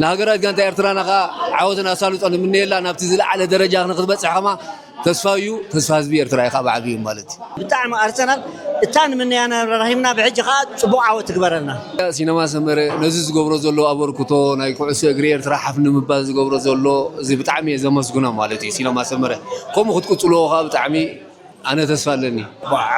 ንሃገራት ጋንታ ኤርትራና ከዓ ዓወትን ኣሳልጦን ንምነየላ፣ ናብቲ ዝለዓለ ደረጃ ንክትበፅሕ ከማ ተስፋ እዩ። ተስፋ ህዝቢ ኤርትራ እዩ ከዓ ብዓብዩ ማለት እዩ። ብጣዕሚ ኣርሰናል እታ ንምነያ ነበረ ረኺብና፣ ብሕጂ ከዓ ፅቡቕ ዓወት ትግበረልና። ሲነማ ሰመረ ነዚ ዝገብሮ ዘሎ ኣበርክቶ፣ ናይ ኩዕሶ እግሪ ኤርትራ ሓፍ ንምባል ዝገብሮ ዘሎ፣ እዚ ብጣዕሚ እየ ዘመስግኖ ማለት እዩ። ሲነማ ሰመረ ከምኡ ክትቅፅልዎ ከዓ ብጣዕሚ ኣነ ተስፋ ኣለኒ።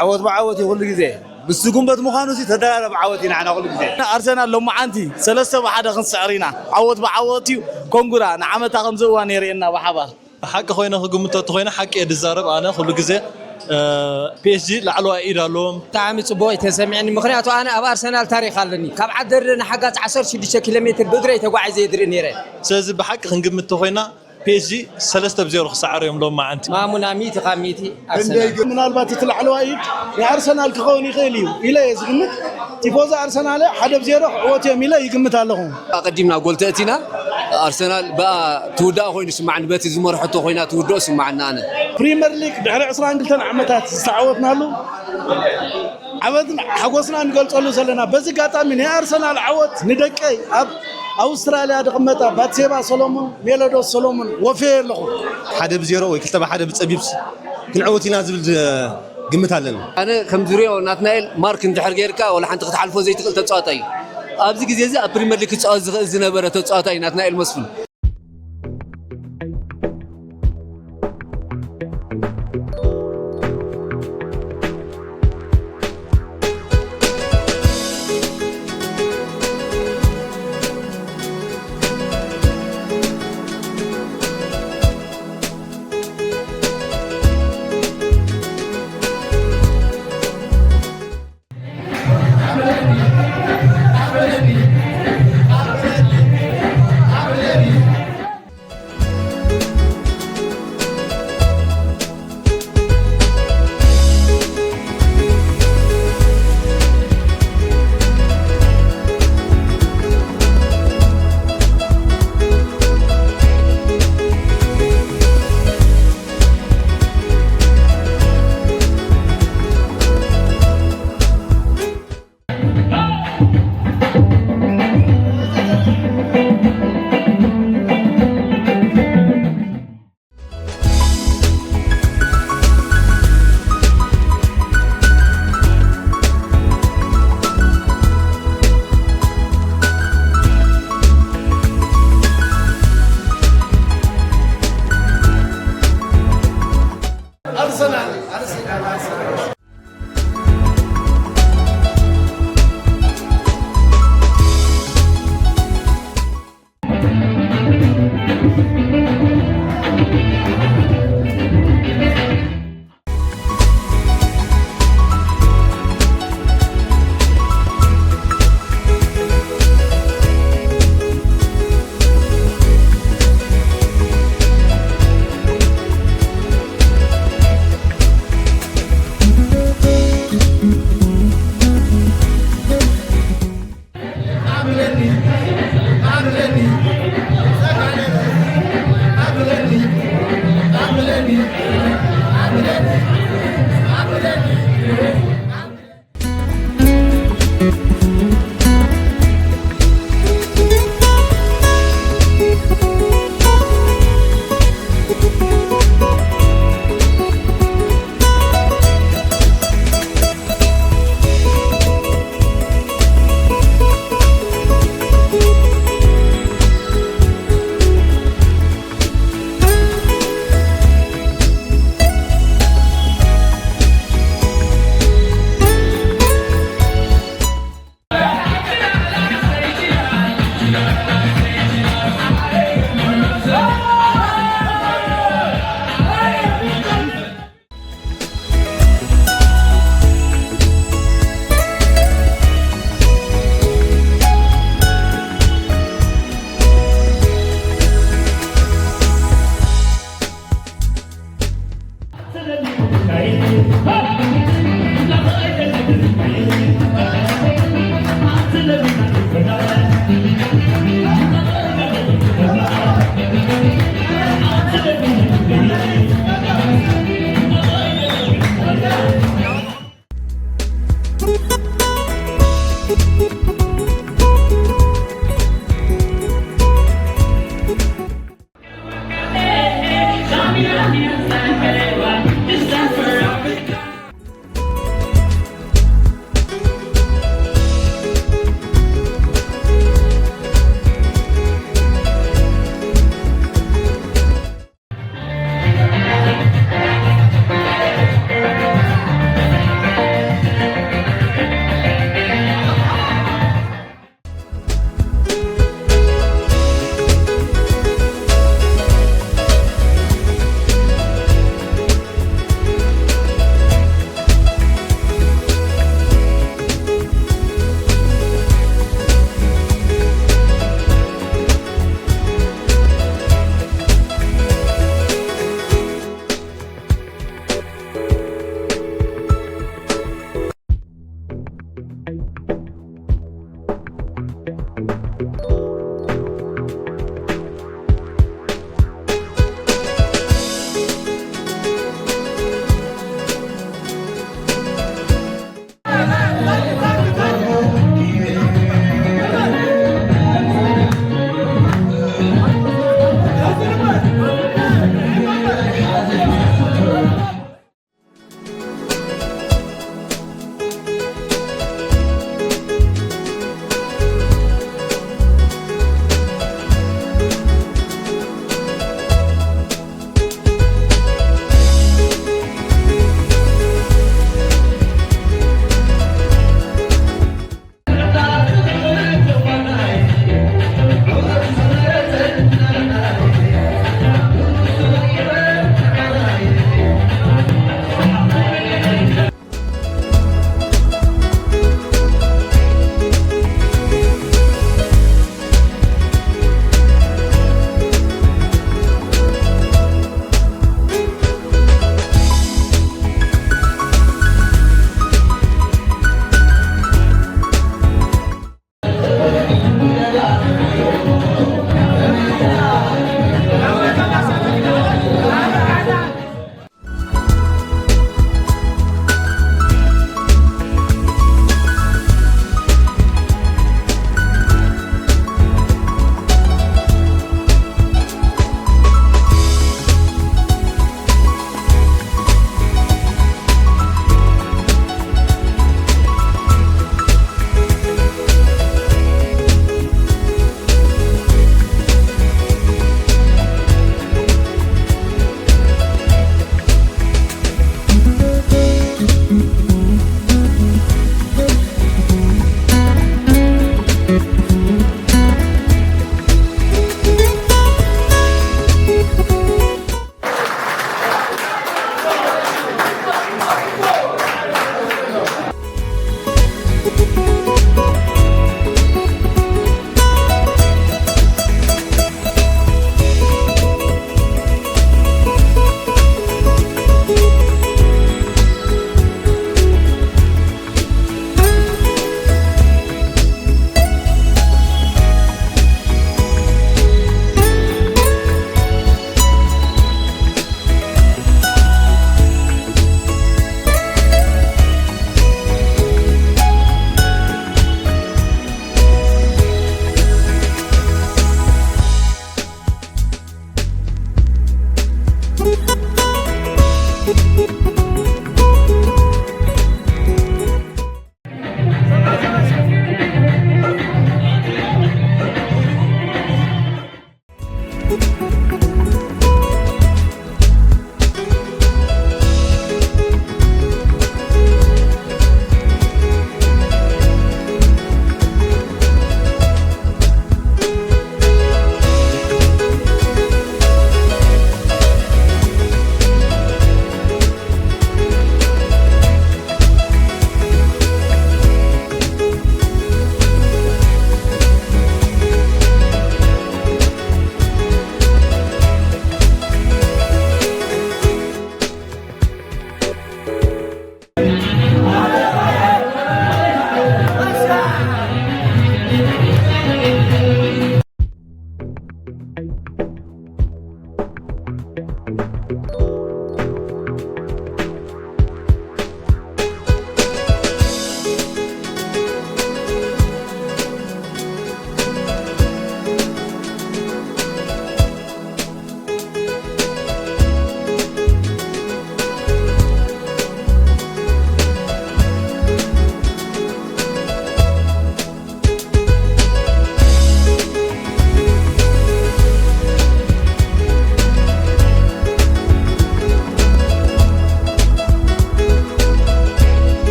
ዓወት ብዓወት እዩ ኩሉ ግዜ። ምስ ዝጉንበት ምዃኑ ሲ ተደራረብ ዓወት እዩ ንዓና ኩሉ ግዜ። ኣርሰናል ሎማዓንቲ ሰለስተ ብሓደ ክንስዕር ኢና። ዓወት ብዓወት እዩ። ኮንጉራ ንዓመታ ከምዚ እዋን የርእየና ብሓባር። ሓቂ ኮይነ ክግምቶ እንተኮይነ ሓቂ እየ ዝዛረብ ኣነ ኩሉ ግዜ። ፒኤስጂ ላዕለዋይ ኢድ ኣለዎም። ብጣዕሚ ጽቡቕ እዩ ተሰሚዕኒ፣ ምኽንያቱ ኣነ ኣብ ኣርሰናል ታሪኽ ኣለኒ። ካብ ዓደርደ ንሓጋዝ ዓሰርተ ሽዱሽተ ኪሎ ሜትር ብእግረይ ተጓዒዘ እየ ዝርኢ ነይረ። ስለዚ ብሓቂ ክንግምት እንተኮይና ፒኤስጂ ሰለስተ ብ ዜሮ ክሰዓሩ እዮም ሎም መዓንቲ። ማሙና ሚእቲ ካብ ሚእቲ ኣርሰናል። ምናልባት እቲ ላዕለዋይ ኢድ ንኣርሰናል ክኸውን ይኽእል እዩ ኢለ እየ ዝግምት። ቲፎዞ ኣርሰናል ሓደ ብ ዜሮ ክዕወት እዮም ኢለ ይግምት ኣለኹ። ኣቐዲምና ጎል ተእቲና፣ ኣርሰናል ብኣ ትውዳእ ኮይኑ ይስማዓኒ፣ በቲ ዝመርሐቶ ኮይና ትውድኦ ይስማዓኒ ኣነ። ፕሪምየር ሊግ ድሕሪ ዕስራን ክልተን ዓመታት ዝተዓወትናሉ ዓወትን ሓጎስና ንገልጸሉ ዘለና። በዚ ኣጋጣሚ ናይ ኣርሰናል ዓወት ንደቀይ ኣብ ኣውስትራልያ ዝቕመጣ ባትሴባ ሰሎሞን፣ ሜሎዶስ ሰሎሞን ወፍየ ኣለኹ። ሓደ ብ ዜሮ ወይ ክልተ ብ ሓደ ብጸቢብ ክንዕወት ኢና ዝብል ዝ-፣ ግምት ኣለኒ። ኣነ ከም ዝሪኦ ናትናኤል ማርክ እንድሕር ጌርካ ወላ ሓንቲ ክትሓልፎ ዘይትኽእል ተጻዋታይ እዩ። ኣብዚ ግዜ እዚ ኣብ ፕሪምየር ሊግ ክጻወት ዝኽእል ዝነበረ ተጻዋታይ ናትናኤል መስፍን።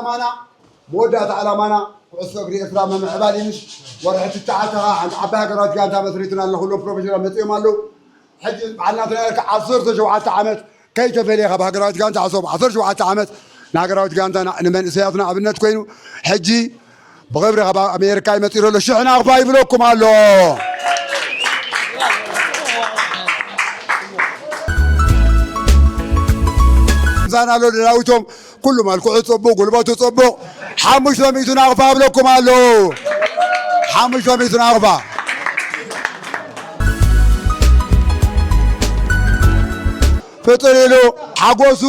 ዓላማና፣ መወዳእታ ዓላማና ኩዕሶ እግሪ ኤርትራ ምምዕባል እዩ። ወርሒ ትሽዓተ ከዓ ሓንቲ ዓባይ ሃገራዊት ጋንታ መስሪትና ኣለና። ኩሎም ፕሮፌሽናል መፂኦም ኣለዉ። ሕጂ በዓል ናትና ኤርትራ ዓሰርተ ሸውዓተ ዓመት ከይተፈልየ ካብ ሃገራዊት ጋንታ ሓሶም ዓሰርተ ሸውዓተ ዓመት ንሃገራዊት ጋንታ ንመንእሰያትና ኣብነት ኮይኑ፣ ሕጂ ብኽብሪ ካብ ኣሜሪካ ይመፅእ ዘሎ ሽሕ ናቕፋ ይብለኩም ኣሎ። ምሳና ኣሎ ዳዊቶም፣ ኩሉ መልክዑ ጽቡቕ፣ ጉልበቱ ጽቡቕ፣ ሓሙሽተ ሚእቲ ናቕፋ ኣብለኩም ኣሎ። ሓሙሽተ ሚእቲ ናቕፋ። ፍጥር ኢሉ ሓጎሱ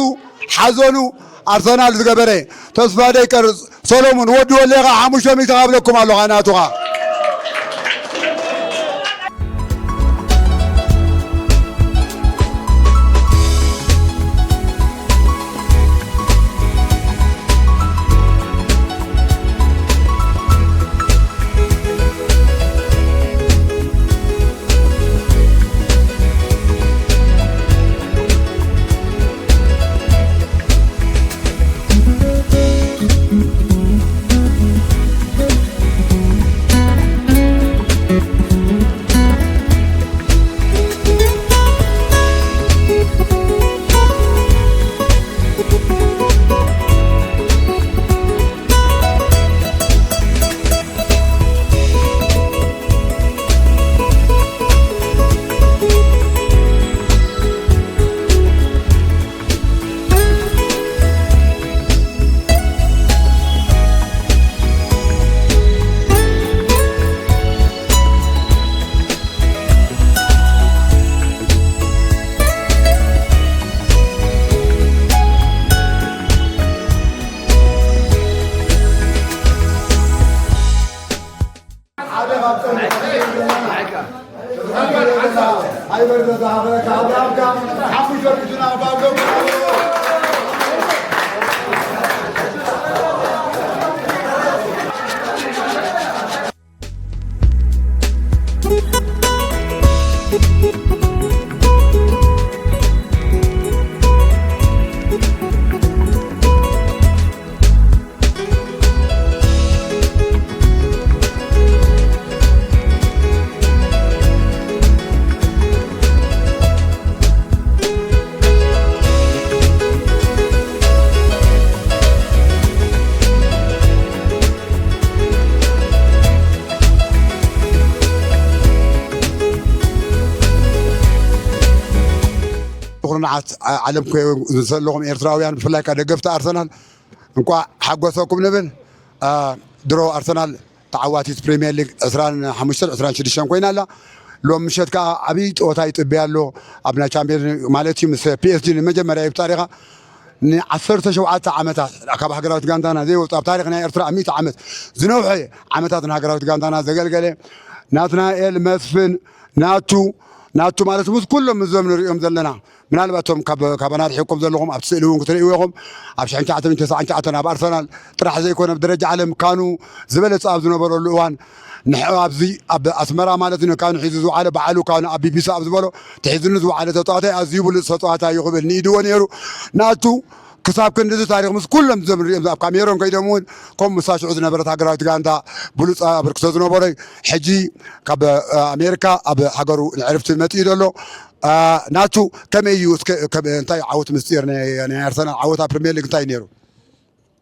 ሓዘኑ ኣርሰናል ዝገበረ ተስፋ ደይቀርጽ ሰሎሙን ወዲ ወሌኻ ሓሙሽተ ሚእቲ ኣብለኩም ኣለኻ ናቱኻ። ኩርናዓት ዓ-፣ ዓለም ኮ-፣ ዘለኹም ኤርትራውያን፣ ብፍላይ ከኣ ደገፍቲ ኣርሰናል፣ እንቋዕ ሓጎሰኩም ንብል። አ፣ ድሮ ኣርሰናል ተዓዋቲት ፕሪምየር ሊግ ዕስራን ሓሙሽተን ዕስራን ሽዱሽተን ኮይና ኣላ። ሎም ምሸት ከኣ ዓብዪ ጸወታ ይጽበያ ኣሎ። ኣብ ናይ ቻምፒዮን ማለት እዩ ምስ ፒ ኤስ ጂ ንመጀመርያ እዩ ብታሪኻ ንዓሰርተ ሸውዓተ ዓመታት ካብ ሃገራዊት ጋንታና ዘይወጽእ፣ ኣብ ታሪኽ ናይ ኤርትራ ኣብ ሚእቲ ዓመት ዝነውሐ ዓመታት ንሃገራዊት ጋንታና ዘገልገለ ናትናኤል መስፍን ናቱ፣ ናቱ ማለት ምስ ኩሎም እዞም ንሪኦም ዘለና፣ ምናልባት እቶም ካብ፣ ካባና ርሒቕኩም ዘለኹም ኣብቲ ስእሊ እውን ክትርእይዎ ኢኹም። ኣብ ሽሕን ትሽዓተ ሚእትን ተስዓን ትሽዓተን ኣብ ኣርሰናል ጥራሕ ዘይኮነ፣ ኣብ ደረጃ ዓለም ካኑ ዝበለጸ ኣብ ዝነበረሉ እዋን፣ ንሕ-፣ ኣብዚ ኣብ ኣስመራ ማለት እዩ፣ ንካኑ ሒዙ ዝወዓለ፣ ባዕሉ ካኑ ኣብ ቢ ቢ ሲ ኣብ ዝበሎ፣ ተሒዙኒ ዝወዓለ ተጻዋታይ፣ ኣዝዩ ብሉጽ ተጻዋታይ እዩ ክብል ንኢድዎ ነይሩ። ናቱ ክሳብ ክንድዚ ታሪኽ ምስ ኩሎም እዞም ንሪኦም ኣብ ካሜሮን ከይዶም እውን፣ ከምኡ ምስታ ሽዑ ዝነበረት ሃገራዊት ጋንታ ብሉጽ ኣበርክቶ ዝነበሮ፣ ሕጂ ካብ፣ እ፣ ኣሜሪካ ኣብ ሃገሩ ንዕርፍቲ መጺኡ ዘሎ። እ፣ ናቱ ከመይ እዩ? እስከ፣ ከ-፣ እንታይ ዓወት ምስጢር ናይ፣ ናይ ኣርሰናል ዓወት ኣብ ፕሪምየር ሊግ እንታይ ነይሩ?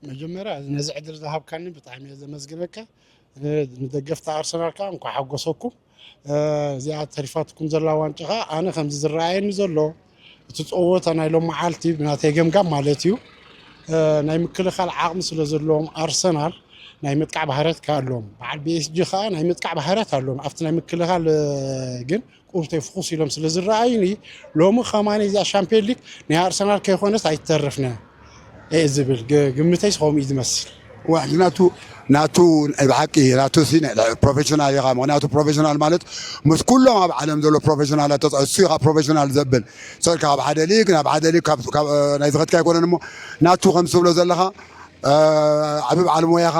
መጀመርያ ነዚ ዕድል ዝሃብካኒ ብጣዕሚ እየ ዘመስግነካ። ን-፣ ንደገፍቲ ኣርሰናል ከኣ እንኳዕ ሓጎሰኩም። እ፣ እዚኣ ተሪፋትኩም ዘላ ዋንጫ ከኣ ኣነ ከምዚ ዝረኣየኒ ዘሎ እቲ ጸወታ ናይ ሎም መዓልቲ ብናተይ ገምጋም ማለት እዩ፣ እ፣ ናይ ምክልኻል ዓቕሚ ስለ ዘለዎም ኣርሰናል ናይ ምጥቃዕ ባህርያት ከኣ ኣለዎም። በዓል ቢ ኤስ ጂ ከኣ ናይ ምጥቃዕ ባህርያት ኣለዎም። ኣብቲ ናይ ምክልኻል፣ እ፣ ግን ቁሩብ ፍኹስ ኢሎም ስለ ዝረኣዩኒ፣ ሎሚ ከማን እዚኣ ሻምፒዮን ሊግ ናይ ኣርሰናል ከይኮነት ኣይትተርፍን እየ ዝብል። ግ-፣ ግምተይስ ከምኡ እዩ ዝመስል። ዋሕ፣ ናቱ፣ ናቱ ናይ ብሓቂ፣ ናቱ ሲ ናይ ፕሮፌሽናል ኢኻ። ምኽንያቱ ፕሮፌሽናል ማለት ምስ ኩሎም ኣብ ዓለም ዘሎ ፕሮፌሽናላት ተጻ-፣ እሱ ኢኻ ፕሮፌሽናል ዘብል። ሰልካ ካብ ሓደ ሊግ ናብ ሓደ ሊግ ካብ፣ ካብ፣ እ፣ ናይ ዝኸድካ ኣይኮነን እሞ፣ ናቱ ከም ትብሎ ዘለኻ፣ እ፣ ዓቢ በዓል ሞያኻ።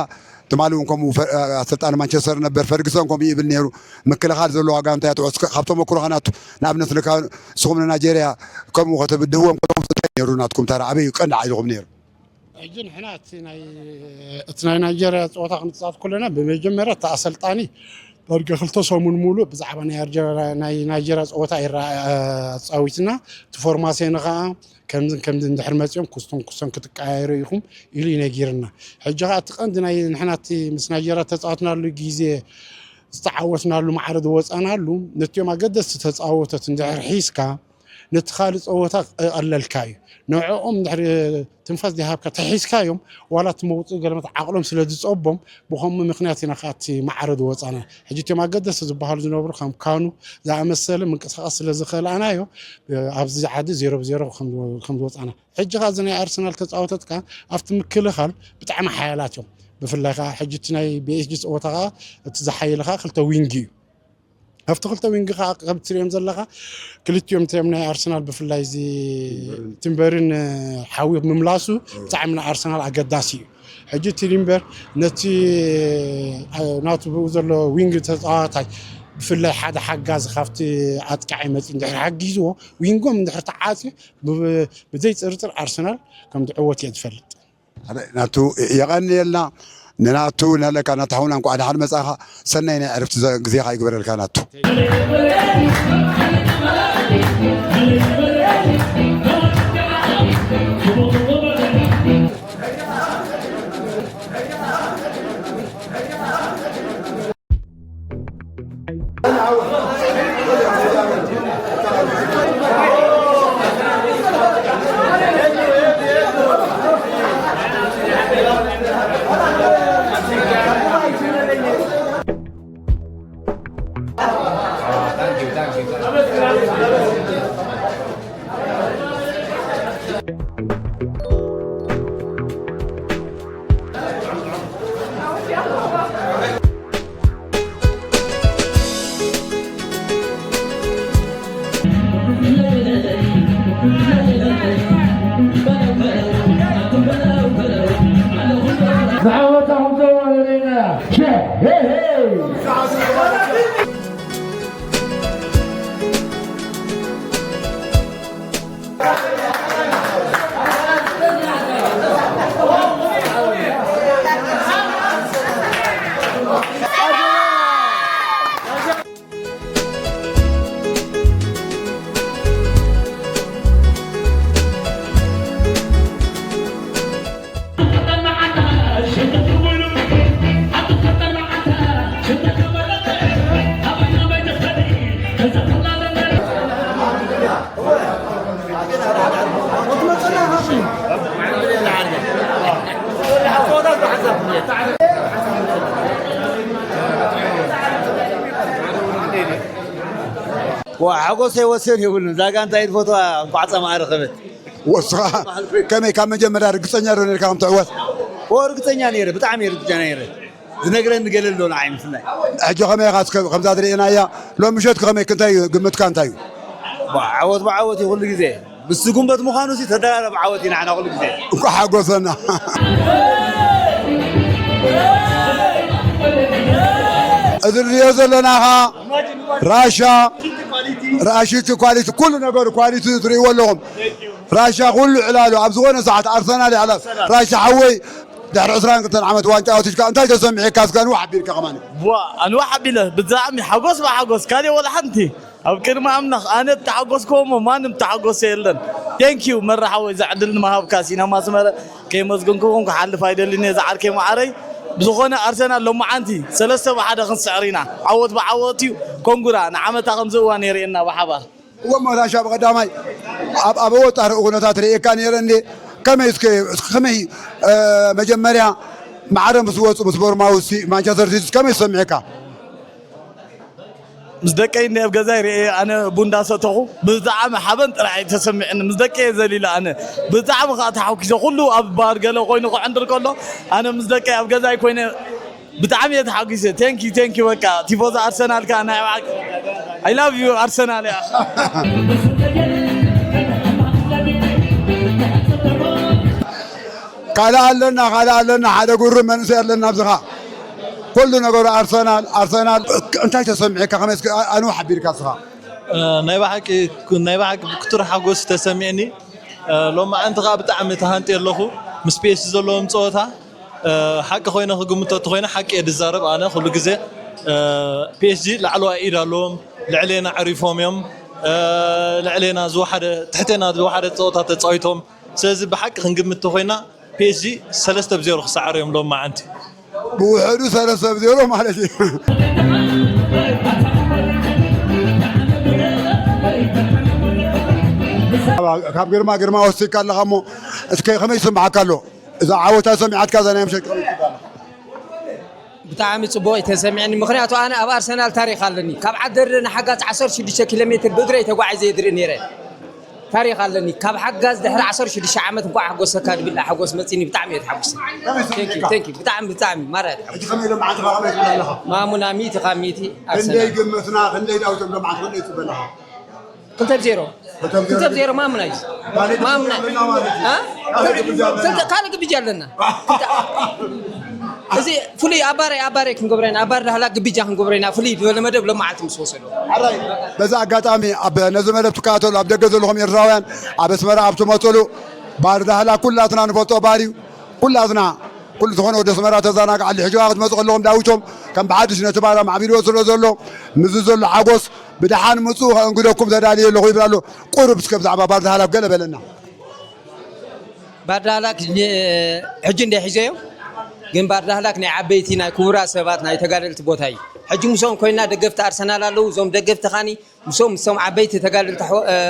ትማሊ እውን ከምኡ ፈ-፣ እ፣ ኣሰልጣኒ ማንቸስተር ነበር ፈርግሰን ከምኡ ይብል ነይሩ። ምክልኻል ዘለዋ ጋንታ እያ ትዕወት። እስከ ካብ ተመክሮኻ ናቱ፣ ንኣብነት ንካ-፣ ንስኹም ንናይጀርያ ከምኡ ከተብድህዎም ከለኹም እንታይ ነይሩ ናትኩም ተራ? ኣበይ እዩ ቀንዲ ሓይልኹም ነይሩ? ሕጂ ንሕና እቲ ናይ እቲ ናይ ናይጀርያ ፀወታ ክንፃወት ከለና ብመጀመርያ እቲ ኣሰልጣኒ ዳርጋ ክልተ ሰሙን ሙሉእ ብዛዕባ ናይ ኣርጀ- ናይ ናይጀርያ ፀወታ ይረኣ ኣፃዊትና እቲ ፎርማሴኒ ከዓ ከምዝን ከምዚ እንድሕር መፂኦም ኩስቶን ኩስቶን ክትቀያየሩ ኢኹም ኢሉ ይነጊርና። ሕጂ ከዓ እቲ ቀንዲ ናይ ንሕና እቲ ምስ ናይጀርያ ተፃወትናሉ ግዜ ዝተዓወትናሉ ማዕረ ዝወፃናሉ ነቲኦም ኣገደስቲ ተፃወቶት እንድሕር ሒዝካ ነቲ ካልእ ጸወታ ቀለልካ እዩ። ንዕኦም እንድሕር ትንፋስ ዘይሃብካ ተሒዝካዮም ዋላ እቲ መውፅኢ ገለመት ዓቕሎም ስለ ዝጸቦም ብኸምኡ ምኽንያት ኢና ከዓ እቲ ማዕረ ዝወፃና። ሕጂ እቲኦም ኣገደስቲ ዝበሃሉ ዝነብሩ ከም ካኑ ዝኣመሰለ ምንቅስቃስ ስለ ዝኸልኣናዮ ኣብዚ ዓዲ ዜሮ ብዜሮ ከም ዝወፃና። ሕጂ ከዓ እዚ ናይ ኣርሰናል ተፃወተት ከዓ ኣብቲ ምክልኻል ብጣዕሚ ሓያላት እዮም። ብፍላይ ከዓ ሕጂ እቲ ናይ ቢኤስጂ ፀወታ ከዓ እቲ ዝሓየለ ከዓ ክልተ ዊንግ እዩ። ኣብቲ ክልተ ዊንግ ከዓ ከም ትሪኦም ዘለካ ክልቲኦም እቲኦም ናይ ኣርሰናል ብፍላይ እዚ ቲምበርን ሓዊ ምምላሱ ብጣዕሚ ንኣርሰናል ኣገዳሲ እዩ። ሕጂ እቲ ሊምበር ነቲ ናቱ ብኡ ዘሎ ዊንግ ተፃዋታይ ብፍላይ ሓደ ሓጋዚ ካብቲ ኣጥቃዒ መፂ እንድሕር ሓጊዝዎ ዊንጎም እንድሕር ተዓፅዩ ብዘይፅርፅር ኣርሰናል ከም ዝዕወት እየ ዝፈልጥ። ናቱ የቐንየልና። ንናቱ ነለካ ናታሁና እንኳዕ ደሓን መጻኻ። ሰናይ ናይ ዕረፍቲ ግዜኻ ይግበረልካ ናቱ። ሓጎሰይ ወሰን የብሉን። እዛ ጋንታ እየ ዝፈትዋ። እንኳዕ ፃማኣ ረኸበት። ወስኻ ከመይ ካብ መጀመርያ ርግፀኛ ዶ ነርካ ከም ትዕወት? ርግፀኛ ነይረ፣ ብጣዕሚ እየ ርግፀኛ ነይረ። ዝነግረኒ ገለ ኣሎ ንዓይ ምፍላይ። ሕጂ ከመይ ኢኻ እስከ ከምዛ ትርእየናያ ሎም ምሸት ከመይ እንታይ እዩ ግምትካ እንታይ እዩ? ዓወት ብዓወት እዩ ኩሉ ግዜ። ምስ ጉንበት ምዃኑ ሲ ተደራረብ ዓወት እዩ ንዓና ኩሉ ግዜ። እንኳዕ ሓጎሰና። እዚ ንሪኦ ዘለና ኸዓ ራሻ ራሽቲ ኳሊቲ ኩሉ ነገሩ ኳሊቲ ትርእይዎ ኣለኹም። ራሻ ኩሉ ዕላሉ ኣብ ዝኾነ ሰዓት ኣርሰናል ይዕላል። ራሻ ሓወይ ድሕሪ ዕስራን ክልተን ዓመት ዋንጫ ወሲድካ እንታይ ተሰሚዕካ እስከ ኣንዋሕ ኣቢልካ ከማን። ዋ ኣንዋሕ ኣቢለ ብዛዕሚ ሓጎስ ብሓጎስ ካሊእ ወላ ሓንቲ ኣብ ቅድሚ ኣምላኽ ኣነ ተሓጎስክዎ እሞ ማንም ተሓጎሰ የለን። Thank you መራ ሓወይ እዚ ዕድል ንምሃብካ ሲነማ ኣስመረ ከየመስገንኩኹም ክሓልፍ ኣይደልን እየ ዝዓርከይ መዓረይ። ብዝኾነ ኣርሰናል ሎማዓንቲ ሰለስተ ብሓደ ክንስዕር ኢና። ዓወት ብዓወት እዩ። ኮንግራ ንዓመታ ከምዚ እዋን የርእየና ብሓባር። እወ መራሻ ብቐዳማይ ኣብ ኣበወ ጣርኡ ኩነታት ርእየካ ነይረ እንዴ? ከመይ እስከ ከመይ መጀመርያ ማዕረ ምስ ወፁ ምስ ቦርማውስ ማንቸስተር ሲቲ ከመይ ዝሰሚዕካ? ምስ ደቀይ እንደ ኣብ ገዛይ ርእየ ኣነ ቡን እንዳሰተኹ ብጣዕሚ ሓበን ጥራሕ እዩ ተሰሚዕኒ። ምስ ደቀይ እየ ዘሊለ ኣነ ብጣዕሚ ከዓ ተሓኪሰ። ኩሉ ኣብ ባር ገለ ኮይኑ ክዕንድር ከሎ ኣነ ምስ ደቀይ ኣብ ገዛይ ኮይነ ብጣዕሚ እየ ተሓጒሰ። Thank you thank you በቃ ቲፎዞ ኣርሰናል ከኣ ናይ ብሓቂ I love you ኣርሰናል እያ። ካልእ ኣለና ካልእ ኣለና ሓደ ጉሩብ መንእሰይ ኣለና ኣብዚ ኸኣ ኩሉ ነገሩ ኣርሰናል ኣርሰናል እንታይ ተሰሚዕካ ከመይ እስኪ ኣንውሕ ኣቢልካ እስኻ ናይ ብሓቂ ናይ ብሓቂ ብክቱር ሓጎስ ተሰሚዕኒ ሎማዓንቲ ከዓ ብጣዕሚ ተሃንጥየ ኣለኹ ምስ ፒኤስጂ ዘለዎም ፀወታ ሓቂ ኮይነ ክግምቶ እንተኮይነ ሓቂ እየ ዝዛረብ ኣነ ኩሉ ግዜ። ፒኤስጂ ላዕለዋይ ኢድ ኣለዎም፣ ልዕሌና ዕሪፎም እዮም። ልዕሌና ዝወሓደ ትሕቴና ዝወሓደ ፀወታ ተፃዊቶም። ስለዚ ብሓቂ ክንግምት እንተኮይና ፒኤስጂ ሰለስተ ብ ዜሮ ክሰዓሩ እዮም ሎም መዓንቲ። ብውሕዱ ሰለስተ ብ ዜሮ ማለት እዩ። ካብ ግርማ ግርማ ወሲካ ኣለኻ እሞ እስከ ከመይ ይስምዓካ ኣሎ? እዛ ዓወታ ሰሚዓትካ እዛ ናይ ምሸት ከመይ ትብል ኣለኻ? ብጣዕሚ ፅቡቅ እዩ ተሰሚዕኒ። ምክንያቱ ኣነ ኣብ ኣርሰናል ታሪክ ኣለኒ። ካብ ዓደርደ ንሓጋዝ ዓሰርተ ሽዱሽተ ኪሎ ሜትር ብእግረይ ተጓዒዘ እየ ዝርኢ ነይረ። ታሪክ ኣለኒ። ካብ ሓጋዝ ድሕሪ ዓሰርተ ሽዱሽተ ዓመት እንኳዕ ሓጎሰካ ድብል ሓጎስ መፂኒ። ብጣዕሚ እየ ተሓጉሰ። Thank you, thank you። ብጣዕሚ ብጣዕሚ ማራ እየ ተሓጉሰ። ሕጂ ከመይ ኢሎም መዓልትኻ ከመይ ትብል ኣለኻ? ማሙና ሚእቲ ካብ ሚእቲ ኣርሰናል። ክንደይ ግምትና ክንደይ ዳዊቶም ሎም መዓልቲ ክንደይ ትብል ኣለኻ? ክልተ ብ ዜሮ። ክልተ ብ ዜሮ ማሙና እዩ። ማሙና ካልእ ግብጃ ኣለና። እዚ ፍሉይ ኣባረይ ኣባረይ ክንገብረና ኣባር ዳህላ ግብጃ ክንገብረና ፍሉይ ዝበለ መደብ ሎማዓልቲ ምስ ወሰዶ። በዛ ኣጋጣሚ ኣብ ነዚ መደብ ትከታተሉ ኣብ ደገ ዘለኹም ኤርትራውያን ኣብ ኣስመራ ኣብ ትመፅሉ ባር ዳህላ ኩላትና ንፈልጦ ባር እዩ። ኩላትና ኩሉ ዝኾነ ወደ ኣስመራ ተዘናግዓሉ ሕጂ ክትመፁ ከለኹም ዳዊቶም ከም ብሓድሽ ነቲ ባር ኣማዕቢልዎ ስለ ዘሎ ምዚ ዘሎ ሓጎስ ብደሓን ምፁ ከእንግደኩም ተዳልየ ኣለኹ ይብል ኣሎ። ቁሩብ እስከ ብዛዕባ ባርዳሃላክ ገለ በለና። ባርዳሃላክ ሕጂ እንደ ሒዘዮ ግን ባርዳሃላክ ናይ ዓበይቲ ናይ ክቡራት ሰባት ናይ ተጋደልቲ ቦታ እዩ። ሕጂ ምስኦም ኮይና ደገፍቲ ኣርሰናል ኣለዉ። እዞም ደገፍቲ ካኒ ምስኦም ምስቶም ዓበይቲ ተጋደልቲ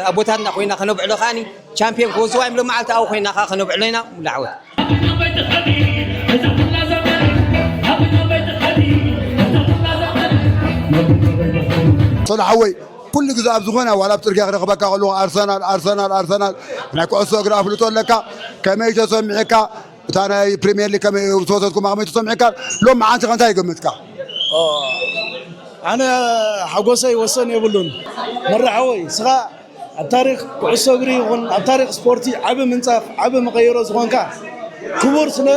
ኣቦታትና ኮይና ከነብዕሎ ካኒ ቻምፒዮን ክወስዋ እዮም። ሎማዓልቲ ኣብኡ ኮይና ከ ከነብዕሎ ኢና። ሙሉ ዓወት። ሶሎ ሓወይ ኩሉ ግዜ ኣብ ዝኾነ ዋላ ኣብ ጽርግያ ክረኽበካ ከለኹ ኣርሰናል ኣርሰናል ኣርሰናል ናይ ኩዕሶ እግሪ ኣፍልጦ ኣለካ። ከመይ ተሰሚዕካ እታ ናይ ፕሪምየር ሊግ ከመይ ዝወሰድኩማ ከመይ ተሰሚዕካ? ሎም መዓንቲ ከ እንታይ ይገምትካ? ኣነ ሓጎሰይ ወሰን የብሉን መራሓወይ ስኻ ኣብ ታሪክ ኩዕሶ እግሪ ይኹን ኣብ ታሪክ ስፖርቲ ዓቢ ምንጻፍ ዓቢ መቐይሮ ዝኾንካ ክቡር ስነ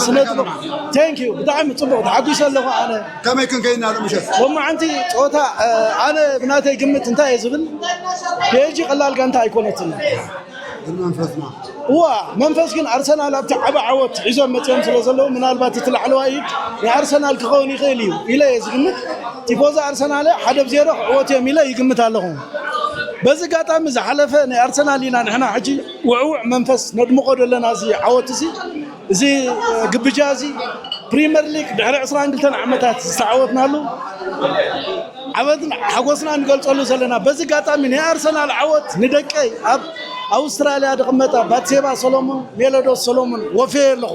ስነ ጥበብ። Thank you ብጣዕሚ ጽቡቕ ተሓጒሰ ኣለኹ ኣነ። ከመይ ክንከይድና ሎምሸት? ሎማዓንቲ ጸወታ ኣነ ብናተይ ግምት እንታይ እየ ዝብል ፒኤስጂ ቀላል ጋንታ ኣይኮነትን። ግን መንፈስና እዋ መንፈስ ግን ኣርሰናል ኣብቲ ዓቢ ዓወት ሒዞም መፅዮም ስለ ዘለዉ ምናልባት እቲ ላዕለዋይ ኢድ ናይ ኣርሰናል ክኸውን ይኽእል እዩ ኢለ እየ ዝግምት። ቲፎዛ ኣርሰናለ ሓደ ብ ዜሮ ክዕወት እዮም ኢለ ይግምት ኣለኹ። በዚ ጋጣሚ ዝሓለፈ ናይ ኣርሰናል ኢና ንሕና ሕጂ ውዕውዕ መንፈስ ነድምቆ ዘለና እዚ ዓወት እዚ እዚ ግብጃ እዚ ፕሪመር ሊግ ድሕሪ ዕስራን ክልተን ዓመታት ዝተዓወትናሉ ዓወትን ሓጎስና ንገልጸሉ ዘለና። በዚ ጋጣሚ ናይ ኣርሰናል ዓወት ንደቀይ ኣብ ኣውስትራልያ ድቕመጣ ባትሴባ ሰሎሞን፣ ሜሎዶስ ሰሎሞን ወፍየ ኣለኹ።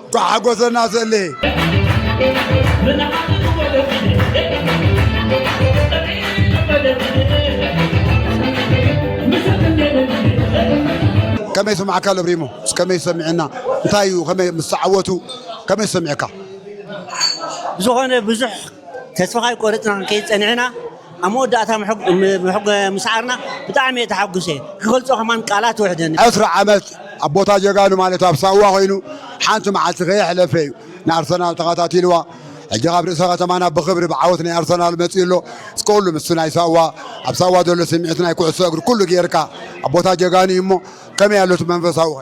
እንኳዕ ሓጎሰና ሰሌ። ከመይ ስምዓካ ለብሪሞ? ከመይ ሰሚዕና? እንታይ እዩ? ከመይ ምስ ተዓወቱ ከመይ ሰሚዕካ? ብዝኾነ ብዙሕ ተስፋ ካይቆረፅና ክንከይድ ፀኒዕና ኣብ መወዳእታ ምስዓርና ብጣዕሚ እየ ተሓጉሰ ክገልፆ ከማን ቃላት ውሕደኒ። ዕስራ ዓመት ኣብ ቦታ ጀጋኑ ማለት ኣብ ሳዋ ኮይኑ ሓንቲ መዓልቲ ከየሕለፈ እዩ ንኣርሰናል ተኸታቲልዋ። ሕጂ ካብ ርእሰ ከተማና ብኽብሪ ብዓወት ናይ ኣርሰናል መፂኡ ኣሎ። እስከ ኩሉ ምስቲ ናይ ሳዋ ኣብ ሳዋ ዘሎ ስምዒት ናይ ኩዕሶ እግሪ ኩሉ ጌርካ ኣብ ቦታ ጀጋኑ እዩ እሞ ከመይ ኣሎ እቲ መንፈሳዊ ኸ?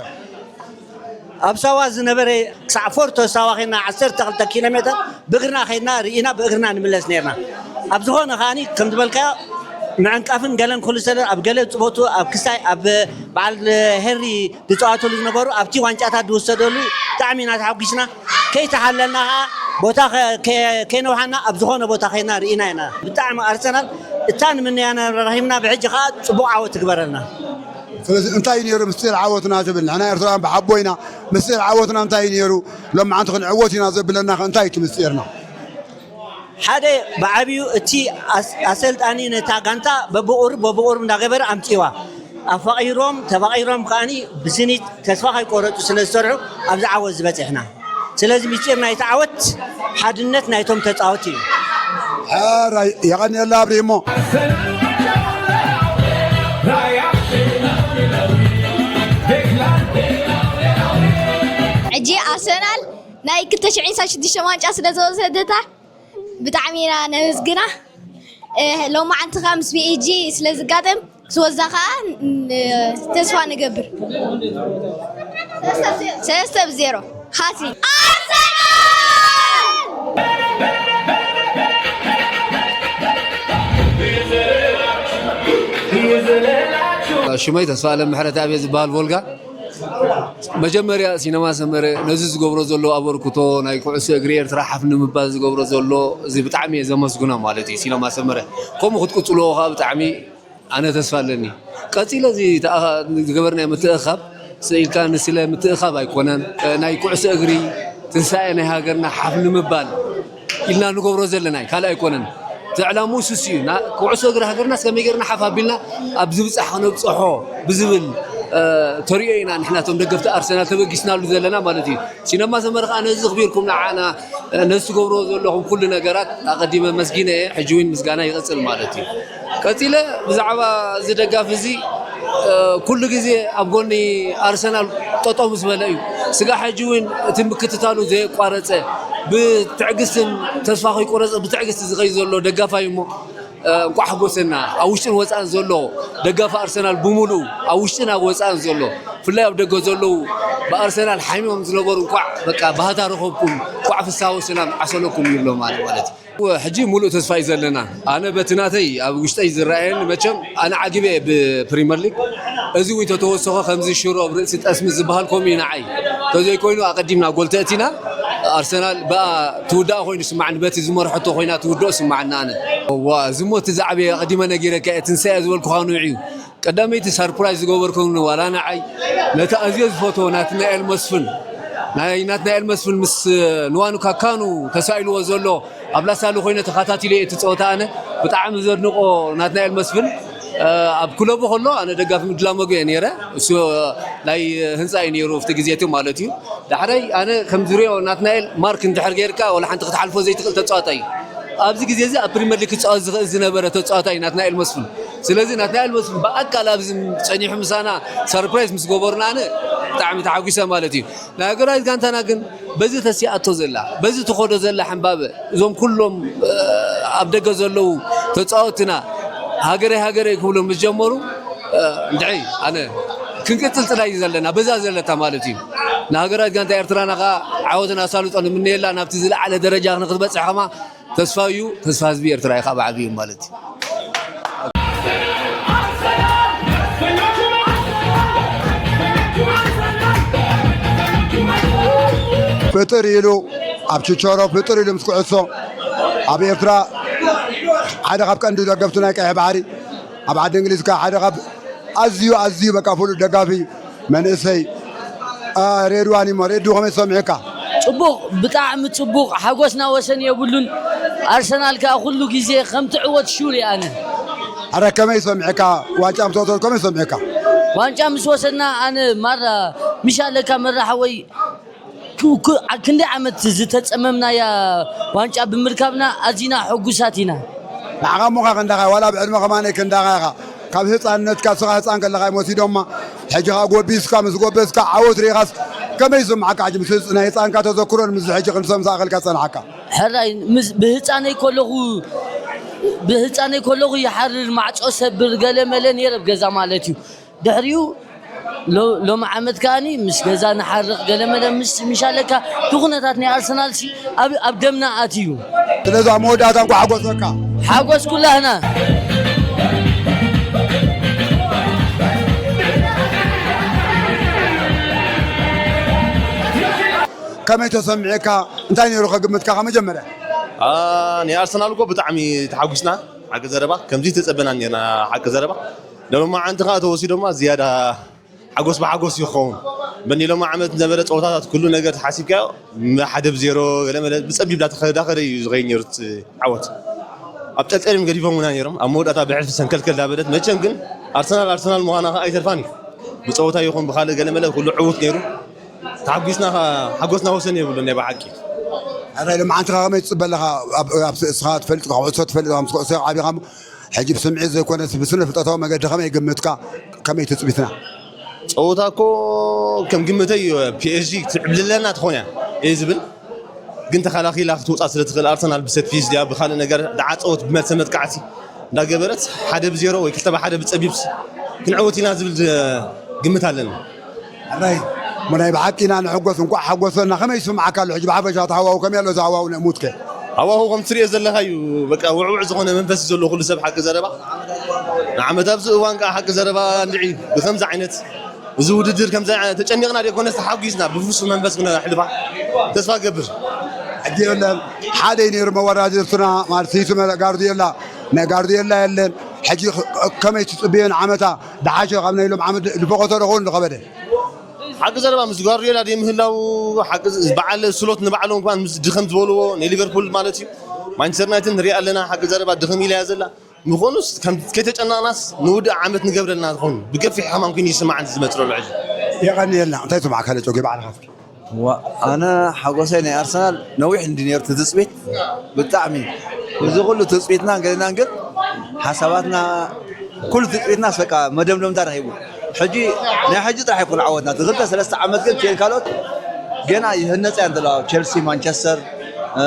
ኣብ ሳዋ ዝነበረ ክሳዕ ፎርቶ ሳዋ ኸይድና ዓሰርተ ክልተ ኪሎ ሜትር ብእግርና ኸይድና ርኢና ብእግርና ንምለስ ነርና። ኣብ ዝኾነ ኸኣኒ ከም ዝበልካዮ ምዕንቃፍን ገለን ክህሉ ሰለ ኣብ ገለ ፅቦቱ ኣብ ክሳይ ኣብ በዓል ሄሪ ዝፃወትሉ ዝነበሩ ኣብቲ ዋንጫታት ዝውሰደሉ ብጣዕሚ ኢና ተሓጒስና። ከይተሓለልና ኸዓ ቦታ ከይነውሓና ኣብ ዝኾነ ቦታ ኸይድና ርኢና ኢና። ብጣዕሚ ኣርሰናል እታ ንምነያ ረኺብና ብሕጂ ኸዓ ፅቡቕ ዓወት ትግበረልና። ስለዚ እንታይ እዩ ነይሩ ምስጢር ዓወትና ትብል? ንሕና ኤርትራውያን ብሓቦ ኢና። ምስጢር ዓወትና እንታይ እዩ ነይሩ? ሎማዓንቲ ክንዕወት ኢና ዘብለና ከ እንታይ እዩ እቲ ምስጢርና? ሓደ ብዓብዩ እቲ ኣሰልጣኒ ነታ ጋንታ በብቑሩብ በብቑሩብ እንዳገበረ ኣምፂዋ። ኣፋቒሮም ተፋቒሮም ከዓኒ ብስኒት ተስፋ ከይቆረፁ ስለ ዝሰርሑ ኣብዚ ዓወት ዝበፂሕና። ስለዚ ምስጢር ናይቲ ዓወት ሓድነት ናይቶም ተፃወቲ እዩ። ሕራይ የቐንየላ ኣብሪሂሞ። ሕጂ ኣርሰናል ናይ ክልተ ሽሕን ዕስራን ሽዱሽተን ዋንጫ ስለ ዝወሰደታ ብጣዕሚ ኢና ነመስግና። ሎማዓንቲ ከዓ ምስ ፒኤስጂ ስለ ዝጋጠም ዝወዛ ከዓ ተስፋ ንገብር። ሰለስተ ብ ዜሮ። ሃትሪክ ኣርሰናል! ሽመይ ተስፋ ኣለም ምሕረት ኣብየ ዝበሃል ቮልጋ። መጀመርያ ሲነማ ሰመረ ነዚ ዝገብሮ ዘሎ ኣበርክቶ፣ ናይ ኩዕሶ እግሪ ኤርትራ ሓፍ ንምባል ዝገብሮ ዘሎ፣ እዚ ብጣዕሚ እየ ዘመስግኖ ማለት እዩ። ሲነማ ሰመረ ከምኡ ክትቅፅልዎ ከዓ ብጣዕሚ ኣነ ተስፋ ኣለኒ። ቀፂለ እዚ ዝገበርናዮ ምትእኻብ ስኢልካ ንስለ ምትእኻብ ኣይኮነን። ናይ ኩዕሶ እግሪ ትንሳኤ ናይ ሃገርና ሓፍ ንምባል ኢልና ንገብሮ ዘለና እዩ፣ ካልእ ኣይኮነን። እቲ ዕላምኡ ስስ እዩ። ኩዕሶ እግሪ ሃገርናስ ከመይ ገርና ሓፍ ኣቢልና ኣብ ዝብፃሕ ክነብፀሖ ብዝብል ተሪኦ ኢና ንሕና እቶም ደገፍቲ ኣርሰናል ተበጊስናሉ ዘለና ማለት እዩ። ሲነማ ሰመረ ከዓ ነዚ ዝኽቢርኩም ንዓና ነዚ ትገብርዎ ዘለኹም ኩሉ ነገራት ኣቐዲመ መስጊነ እየ። ሕጂ እውን ምስጋና ይቐፅል ማለት እዩ። ቀፂለ ብዛዕባ እዚ ደጋፊ እዚ ኩሉ ግዜ ኣብ ጎኒ ኣርሰናል ጠጠው ምስ በለ እዩ። ስጋ ሕጂ እውን እቲ ምክትታሉ ዘየቋረፀ ብትዕግስትን ተስፋ ከይቆረፀ ብትዕግስቲ ዝኸይ ዘሎ ደጋፋይ እሞ እንቋዕ ሓጎሰና። ኣብ ውሽጥን ወፃእን ዘሎ ደጋፊ ኣርሰናል ብምሉኡ ኣብ ውሽጥን ኣብ ወፃእን ዘሎ ብፍላይ ኣብ ደገ ዘለዉ ብኣርሰናል ሓሚሞም ዝነበሩ እንቋዕ በቃ ባህታ ረኸብኩም እንቋዕ ፍስሃ ወሰላም ዓሰለኩም ይብሎ ማለት ማለት እዩ። ሕጂ ሙሉእ ተስፋ እዩ ዘለና። ኣነ በቲ ናተይ ኣብ ውሽጠይ ዝረኣየኒ መቸም ኣነ ዓጊበ ብፕሪመር ሊግ እዚ እውን ተተወሰኸ ከምዚ ሽሮ ኣብ ርእሲ ጠስሚ ዝበሃል ከምኡ እዩ ንዓይ። ተዘይኮይኑ ኣቐዲምና ጎል ተእቲና ኣርሰናል ብኣ ትውዳእ ኮይኑ ስማዕኒ በቲ ዝመርሐቶ ኮይና ትውድኦ ስማዕኒ ኣነ። ዋ እዚ ሞ እቲ ዝዓበየ ኣቐዲመ ነጊረካ እየ ትንሳኤ ዝበልኩኻ ንዑ እዩ። ቀዳመይቲ ሳርፕራይዝ ዝገበርኩኒ ዋላ ንዓይ ነቲ ኣዝየ ዝፈትዎ ናትናኤል መስፍን ናይ ናትናኤል መስፍን ምስ ንዋኑ ካካኑ ተሳኢልዎ ዘሎ ኣብ ላሳሉ ኮይነ ተኸታቲለ እቲ ፀወታ ኣነ ብጣዕሚ ዘድንቆ ናትናኤል መስፍን ኣብ ክለቡ ከሎ ኣነ ደጋፊ ምድላ መጉ እየ ነይረ። እሱ ናይ ህንፃ እዩ ነይሩ ኣብቲ ግዜ እቲ ማለት እዩ። ዳሕረይ ኣነ ከም ዝሪኦ ናትናኤል ማርክ እንድሕር ገይርካ ወላ ሓንቲ ክትሓልፎ ዘይትኽእል ተፃዋታይ እዩ። ኣብዚ ግዜ እዚ ኣብ ፕሪመር ሊግ ክፃወት ዝኽእል ዝነበረ ተፃዋታይ ናትናኤል መስፍን። ስለዚ ናትናኤል መስፍን ብኣካል ኣብዚ ፀኒሑ ምሳና ሰርፕራይዝ ምስ ገበሩና ኣነ ብጣዕሚ ተሓጒሰ ማለት እዩ። ናይ ሃገራዊት ጋንታና ግን በዚ ተሲኣቶ ዘላ በዚ ትኸዶ ዘላ ሕምባበ እዞም ኩሎም ኣብ ደገ ዘለዉ ተፃወትና ሃገረይ ሃገረይ ክብሉ ምስ ጀመሩ እንድዒ ኣነ ክንቅፅል ጥራይ እዩ ዘለና በዛ ዘለታ ማለት እዩ። ንሃገራዊት ጋንታ ኤርትራና ከዓ ዓወትን ኣሳልጦን እምነየላ ናብቲ ዝለዓለ ደረጃ ንክትበፅሕ ከማ ተስፋ እዩ። ተስፋ ህዝቢ ኤርትራ እዩ ካብ ዓብዩ ማለት እዩ። ፍጥር ኢሉ ኣብ ችቸሮ ፍጥር ኢሉ ምስ ኩዕሶ ኣብ ኤርትራ ሓደ ካብ ቀንዲ ደገፍቱ ናይ ቀይሕ ባሕሪ ኣብ ዓዲ እንግሊዝ ከ ሓደ ካብ ኣዝዩ ኣዝዩ በቃ ፍሉጥ ደጋፊ እዩ። መንእሰይ ሬድዋን እሞ ሬዱ ከመይ ሰሚዕካ? ጽቡቕ፣ ብጣዕሚ ጽቡቕ፣ ሓጎስና ወሰን የብሉን። ኣርሰናል ከኣ ኩሉ ግዜ ከም ትዕወት ሹር እየ ኣነ። ኣረ ከመይ ሰሚዕካ? ዋንጫ ምስ ወሰድኩም ከመይ ሰሚዕካ? ዋንጫ ምስ ወሰድና ኣነ ማራ ምሽ ኣለካ መራ ሓወይ ክ- ክ- ክንደይ ዓመት ዝተጸመምናያ ዋንጫ ብምርካብና ኣዚና ሕጉሳት ኢና። ንዓኻ እሞ ኸኣ ክንዳኻ ዋላ ብዕድመ ከማነይ ክንዳኻ ኢኻ። ካብ ህፃንነትካ ስኻ ህፃን ከለኻ እዮም ወሲዶማ። ሕጂ ኸኣ ጎቢስካ ምስ ጎበዝካ ዓወት ርኢኻስ ከመይ ይስምዓካ? ሕጂ ምስ ህፅ- ናይ ህፃንካ ተዘክሮን ምስ ሕጂ ክንሰም ዝኣኸልካ ዝፀንሓካ። ሕራይ ምስ ብህፃነይ ከለኹ ብህፃነይ ከለኹ ይሓርር ማዕፆ ሰብር ገለ መለ ነይረ ኣብ ገዛ ማለት እዩ። ድሕሪኡ ሎ- ሎሚ ዓመት ከኣኒ ምስ ገዛ ንሓርቕ ገለ መለ ምስ ምሻለካ እቲ ኩነታት ናይ ኣርሰናል ሲ ኣብ ኣብ ደምና ኣትዩ። ስለዚ ኣብ መወዳእታ እንኳ ሓጎሰካ። ሓጎስ ኩላህና። ከመይ ተሰሚዕካ? እንታይ ነይሩ ከግምትካ ካብ መጀመርያ? ናይ ኣርሰናል እኮ ብጣዕሚ ተሓጒስና። ሓቂ ዘረባ ከምዚ ተጸበና ነርና። ሓቂ ዘረባ ሎማዓንቲ ከኣ ተወሲዶማ ዝያዳ ሓጎስ ብሓጎስ እዩ ክኸውን። በኒ ሎማ ዓመት ዝነበረ ፀወታታት ኩሉ ነገር ተሓሲብካዮ ሓደ ብዜሮ ገለመለ ብፀቢብ ዳተኸ- ዳኸደ እዩ ዝኸይድ ነይሩ እቲ ዓወት። ኣብ ጠልጠል እዮም ገዲፎምና ነይሮም። ኣብ መወዳእታ ብሕልፊ ሰንከልከል ዳበለት መቸም ግን ኣርሰናል ኣርሰናል ምዃና ከዓ ኣይተርፋን እዩ። ብፀወታ ይኹን ብካልእ ገለመለ ኩሉ ዕዉት ነይሩ። ተሓጒስና ከዓ ሓጎስና ወሰን የብሉን ናይ ብሓቂ። ኣረ ሎማዓንቲ ከ ከመይ ትፅበ ኣለኻ? ኣብ- ኣብ- እስኻ ትፈልጥ ካብ ኩዕሶ ትፈልጥ ምስ ኩዕሶ ዓቢኻ እሞ ሕጂ ብስምዒት ዘይኮነስ ብስነ ፍልጠታዊ መገዲ ከመይ ግምትካ ከመይ ትፅቢትና? ፀወታ እኮ ከም ግምተይ ፒ ኤስ ጂ ክትዕብልለና ትኾን እያ እየ ዝብል፣ ግን ተኸላኺላ ክትወፃ ስለ ትኽእል ኣርሰናል ብሰት ፒስ ድያ ብኻልእ ነገር ዝዓፀወት ብመልሰ መጥቃዕቲ እንዳገበረት ሓደ ብዜሮ ወይ ክልተ ብሓደ ብጸቢብ ክንዕወት ኢና ዝብል ግምት ኣለና። ኣራይ፣ እሞ ናይ ብሓቂ ኢና ንሕጎስ፣ እንኳዕ ሓጎሰና። ከመይ ይስምዓካ ኣሎ ሕጂ ብሓፈሻ እቲ ሃዋሁ ከመይ ኣሎ? እዚ ሃዋሁ ናይ ሙትከ? ሃዋሁ ከም ትሪኦ ዘለኻ እዩ። በቃ ውዕውዕ ዝኾነ መንፈስ እዩ ዘሎ ኩሉ ሰብ ሓቂ ዘረባ። ንዓመት ኣብዚ እዋን ከዓ ሓቂ ዘረባ እንድዒ ብከምዚ ዓይነት እዚ ውድድር ከምዚ ዓይነት ተጨኒቕና ዘይኮነስ ተሓጒስና ብፍሱህ መንፈስ ክነሕልፋ ተስፋ ገብር። ሕጂ የለን፣ ሓደ እዩ ነይሩ መወዳድርትና ማለት ስይቱ መለ ጋርድዮላ። ናይ ጋርድዮላ የለን። ሕጂ ከ-፣ ከመይ ትጽብዮ ንዓመታ? ድሓሸ ካብ ናይ ሎም ዓመት ዝፈቐቶ ዶ ክኸውን ዝኸበደ? ሓቂ ዘረባ ምስ ጋርድዮላ ደይ ምህላው ሓቂ ዝ-፣ በዓል ስሎት ንባዕሎም እንኳን ምስ ድኸም ዝበልዎ ናይ ሊቨርፑል ማለት እዩ። ማንቸስተር ዩናይትድ ንሪኣ ኣለና። ሓቂ ዘረባ ድኸም ኢላ እያ ዘላ። ምኾኑስ ከም ከይተጨነቕናስ ንውድእ ዓመት ንገብረልና ዝኾኑ ብገፊሕ ከማን ኮይኑ ይስማዓን ዝመጽእ ዘሎ ሕጂ። የቐንየልና። እንታይ ትስማዕካ ለጨጉ ባዕልኻ እስኪ? ዋ፣ ኣነ ሓጎሰይ ናይ ኣርሰናል ነዊሕ እንዲ ነይሩ እቲ ትጽቢት። ብጣዕሚ እዚ ኩሉ ትጽቢትና ገለናን ግን ሓሳባትና ኩሉ ትጽቢትናስ በቃ መደምደምታ ረኺቡ። ሕጂ ናይ ሕጂ ጥራሕ ኣይኮነ ዓወትና። እቲ ክልተ ሰለስተ ዓመት ግን ቴን ካልኦት ገና ይህነጻ እየን ዘለዋ። ቸልሲ፣ ማንቸስተር፣ እ፣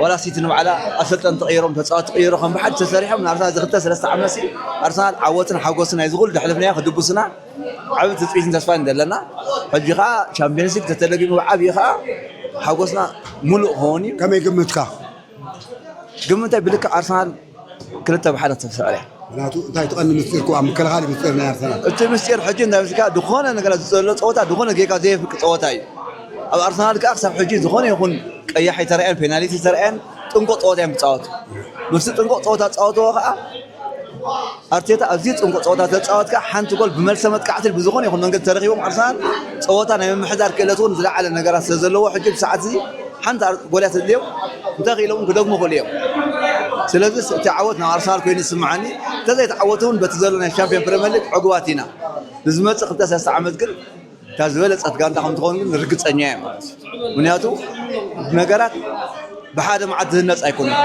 ዋላ ሲቲ ንባዕላ ኣሰልጠንቲ ቀይሮም፣ ተጻወትቲ ቀይሮ ከም ብሓድ ተሰሪሖም ንኣርሰናል እዚ ክልተ ሰለስተ ዓመት ሲ ኣርሰናል ዓወትን ሓጎስን ናይ ዝኹሉ ደሕልፍናዮ ክድብሱና ዓቢ ትጽቢትን ተስፋን ዘለና። ሕጂ ኸኣ ቻምፒየንስ ሊግ ተተደጊሙ ብዓብዪ ኸኣ ሓጎስና ሙሉእ ክኸውን እዩ። ከመይ ግምትካ? ግምተይ ብልክዕ ኣርሰናል ክልተ ብሓደ ተስዕር እያ። ምኽንያቱ እንታይ እቲ ቀንዲ ምስጢር እኮ ኣብ ምክልኻል እዩ ምስጢር ናይ ኣርሰናል። እቲ ምስጢር ሕጂ እንታይ ምስልካ፣ ዝኾነ ነገር ዘሎ ጸወታ፣ ዝኾነ ጌጋ ዘየፍቅድ ጸወታ እዩ። ኣብ ኣርሰናል ከኣ ክሳብ ሕጂ ዝኾነ ይኹን ቀያሕ ኣይተራእየን፣ ፔናልቲ ኣይተራእየን፣ ጥንቁቕ ጸወታ እዮም ዝጻወቱ። ምስቲ ጥንቁቕ ጸወታ ዝጻወትዎ ከኣ ኣርቴታ ኣብዚ ጽንቁ ጸወታ ተጻወትካ ሓንቲ ጎል ብመልሰ መጥቃዕቲ ብዝኾነ ይኹን መንገዲ ተረኺቦም ኣርሰናል ጸወታ ናይ ምምሕዳር ክእለት እውን ዝለዓለ ነገራት ስለ ዘለዎ ሕጂ ብሰዓት እዚ ሓንቲ ኣር-፣ ጎል እያ ተድልዮም እንተኽኢሎም እውን ክደግሙ ይኽእሉ እዮም። ስለዚ እቲ ዓወት ናብ ኣርሰናል ኮይኑ ይስምዓኒ። እንተዘይተዓወቱ እውን በቲ ዘሎ ናይ ሻምፒዮን ፕሪምየር ሊግ ዕጉባት ኢና። ንዝመጽእ ክልተ ሰለስተ ዓመት ግን እታ ዝበለጸት ጋንታ ከም ትኸውን ግን ርግጸኛ እየ ማለት እዩ። ምኽንያቱ ነገራት ብሓደ መዓልቲ ዝህነጽ ኣይኮነን።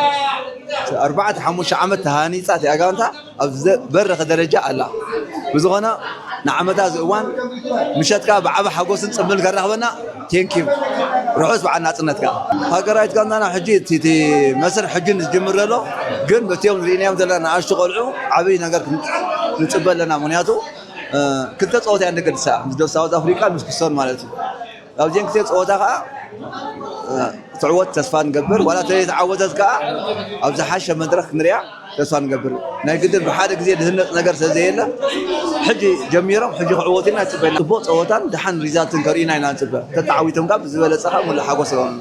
ኣርባዕተ ሓሙሽተ ዓመት ተሃኒጻ እቲኣ ጋንታ ኣብ ዝበረኸ ደረጃ ኣላ። ብዝኾነ ንዓመታ እዚ እዋን ምሸትካ ብዓቢ ሓጎስን ጽምብልን ከራኽበና። ቴንኪዩ። ርሑስ በዓል ናጽነትካ። ሃገራዊት ጋንታና ሕጂ እቲ፣ እቲ መስርሕ ሕጂ ዝጅምር ዘሎ ግን በቲኦም ርኢናዮም ዘለና ንኣሽቱ ቆልዑ ዓብዪ ነገር ክን-፣ ንጽበ ኣለና። ምኽንያቱ እ፣ ክልተ ጸወታ እየን ዘገድሳ፣ ምስ ደቡብ ሳውዝ ኣፍሪቃ ምስ ክሶን ማለት እዩ። ኣብዚአን ክልተ ጸወታ ከኣ፣ እ፣ ትዕወት ተስፋ ንገብር። ዋላ ተዘይተዓወተት ከኣ፣ ኣብ ዝሓሸ መድረኽ ክንሪኣ ተስፋ ንገብር። ናይ ግድን ብሓደ ግዜ ዝህነጽ ነገር ስለ ዘየለ፣ ሕጂ ጀሚሮም፣ ሕጂ ክዕወቱ ኢና ንጽበ። ጽቡቕ ጸወታን ደሓን ሪዛልትን ከርእዩና ኢና ንጽበ። ተተዓዊቶም ከኣ ብዝበለጸ ከኣ ሙሉእ ሓጎስ ይኸውን።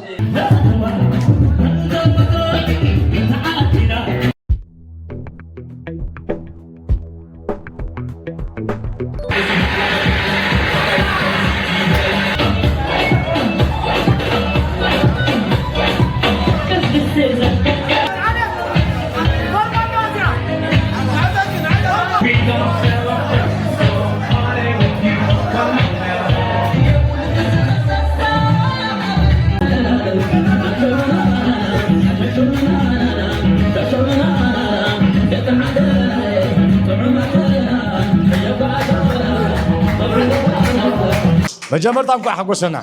መጀመርታ እንኳዕ ሓጎሰና።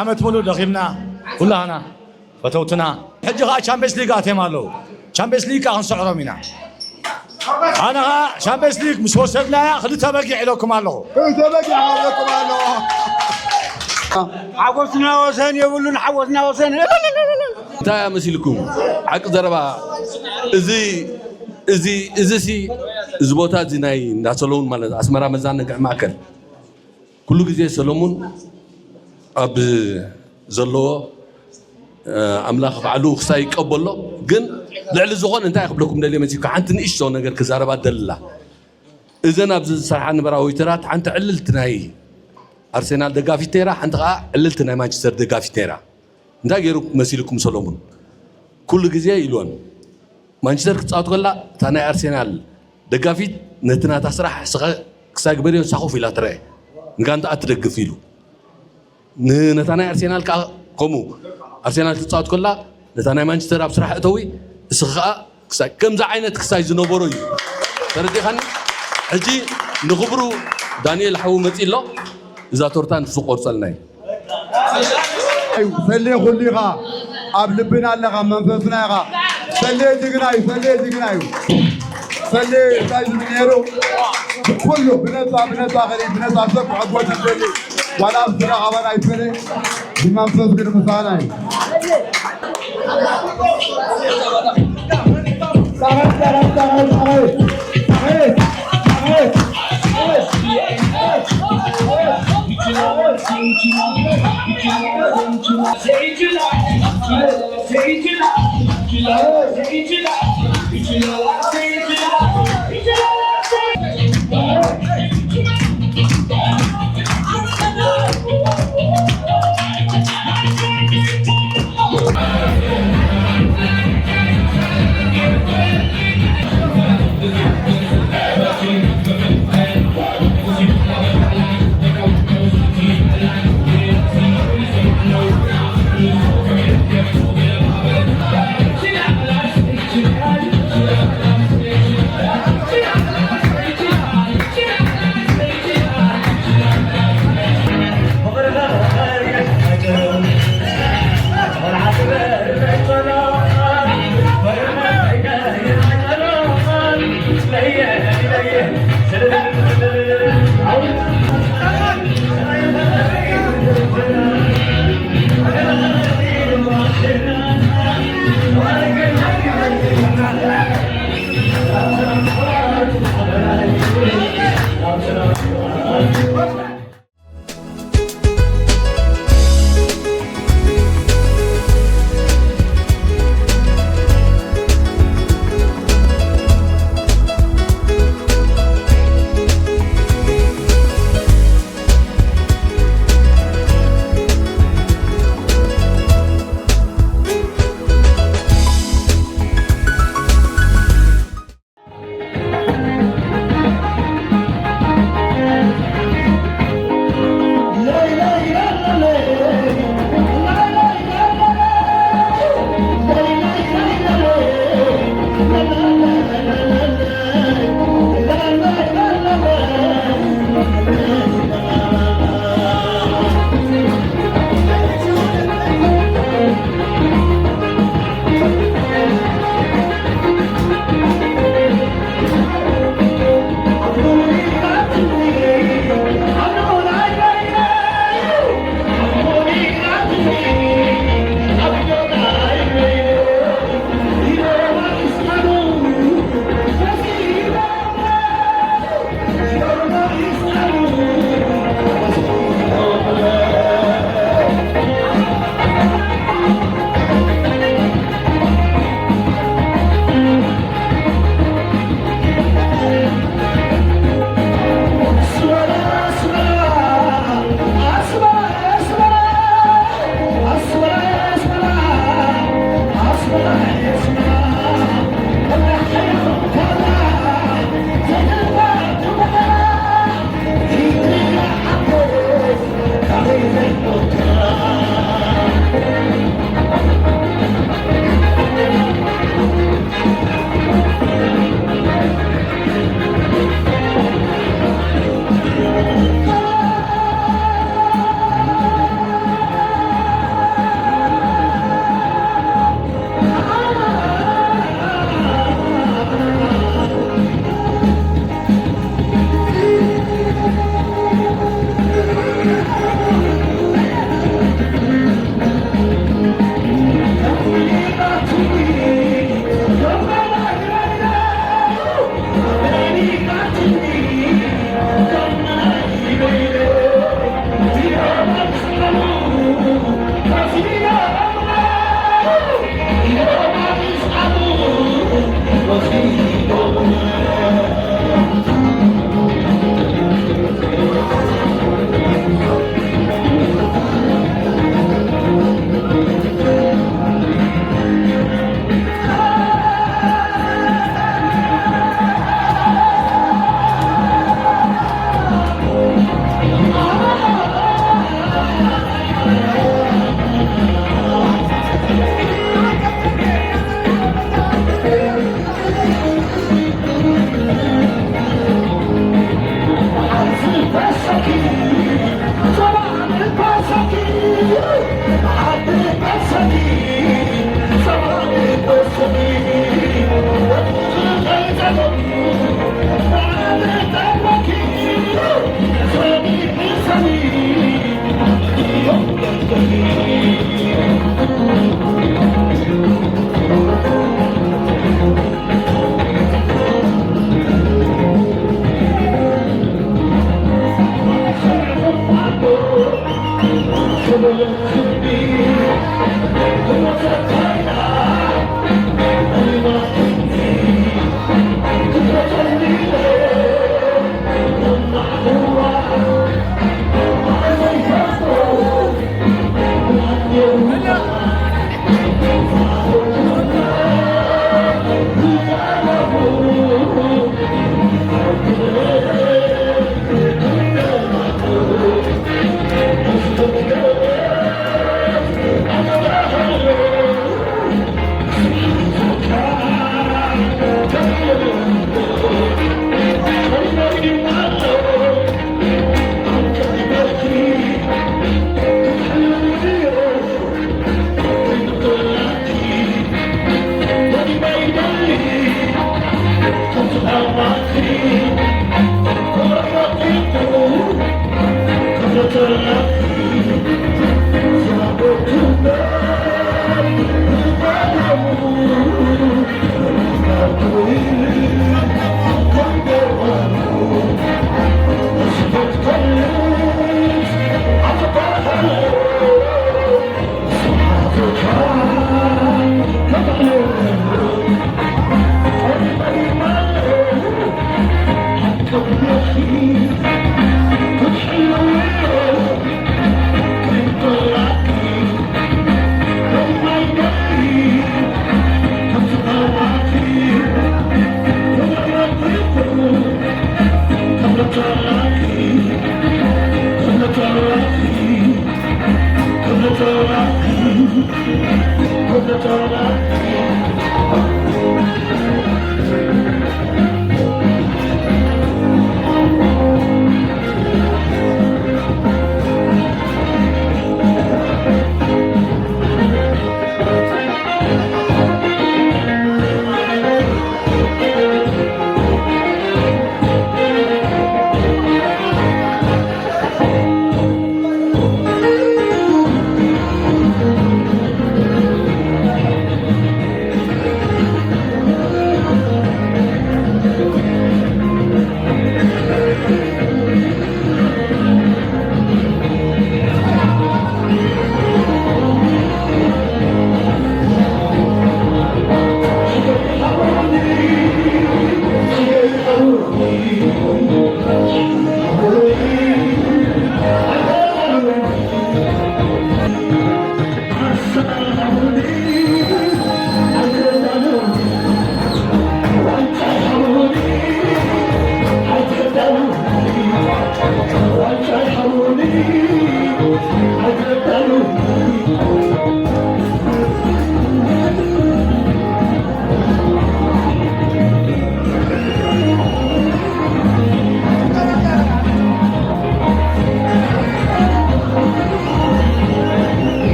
ዓመት ሙሉእ ደኺምና ኩላህና ፈተውትና። ሕጂ ኸዓ ቻምፒየንስ ሊግ ኣትዮም ኣለዉ። ቻምፒየንስ ሊግ ከዓ ክንስዕሮም ኢና። ኣነ ኸዓ ቻምፒየንስ ሊግ ምስ ወሰድናያ ክልተ በጊዕ ኢለኩም ኣለኹ። ክልተ በጊዕ ኢለኩም ኣለኹ። ሓጎስና ወሰን የብሉን፣ ሓጎስና ወሰን። እንታይ እያ መሲልኩም? ሓቂ ዘረባ፣ እዚ፣ እዚ፣ እዚ ሲ፣ እዚ ቦታ እዚ ናይ እንዳ ሰለሙን ማለት ኣስመራ መዘናግዒ ማእከል። ኩሉ ግዜ ሰለሙን ኣብ ዘለዎ፣ እ፣ ኣምላኽ ባዕሉ ክሳይ ይቀበሎ። ግን ልዕሊ ዝኾነ እንታይ ክብለኩም ደልየ መሲልካ፣ ሓንቲ ንእሽቶ ነገር ክዛረባ ደልላ። እዘን ኣብዚ ዝሰርሓ ንበራ ዌይተራት ሓንቲ ዕልልቲ ናይ ኣርሴናል ደጋፊት ነይራ፣ ሓንቲ ኸዓ ዕልልቲ ናይ ማንቸስተር ደጋፊት ነይራ። እንታይ ገይሩ መሲልኩም ሰለሙን? ኩሉ ግዜ ኢልወን፣ ማንቸስተር ክትጻወት ከላ እታ ናይ ኣርሴናል ደጋፊት ነቲ ናታ ስራሕ ስኸ ክሳይ ግበርዮ ንሳ ኮፍ ኢላ ትረአ፣ ንጋንታኣ ትደግፍ ኢሉ። ን-፣ ነታ ናይ ኣርሴናል ከኣ ከምኡ፣ ኣርሴናል ክትጻወት ከላ ነታ ናይ ማንቸስተር ኣብ ስራሕ እተዊ፣ እስኺ ከኣ ክሳይ፣ ከምዚ ዓይነት ክሳይ ዝነበሮ እዩ። ተረዲኻኒ? ሕጂ ንኽብሩ ዳንኤል ሓዉ መጺእ ኣሎ፣ እዛ ቶርታ ንሱ ቆርጸልና እዩ። እዩ፣ ሰሌ ኩሉ ኢኻ፣ ኣብ ልብና ኣለኻ፣ ኣብ መንፈስና ኢኻ። ሰሌ ጅግና እዩ፣ ሰሌ ጅግና እዩ። ሰሌ እንታይ ዝብል ነይሩ? ኩሉ ብነፃ፣ ብነፃ ኸዲ፣ ብነፃ ሰብ ክዕጎት ይደሊ። ዋላ ኣብ ስጋ ኣባል ኣይፈለ። ብመንፈስ ግን ምሳና እዩ።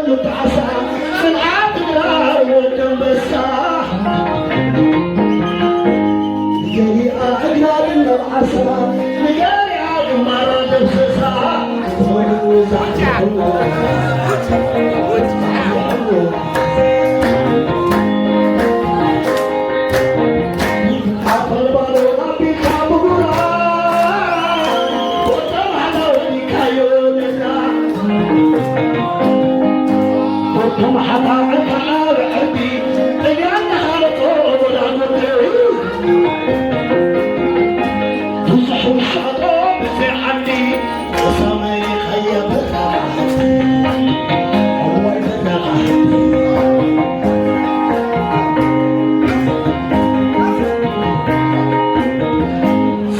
ዓሳ፣ ጽንዓት ትግራይ ወዲ ኣንበሳ። ንገሊኣ እግራ ድነብ ዓሳ፣ ንገሊኣ ግንባራ ደምስሳ።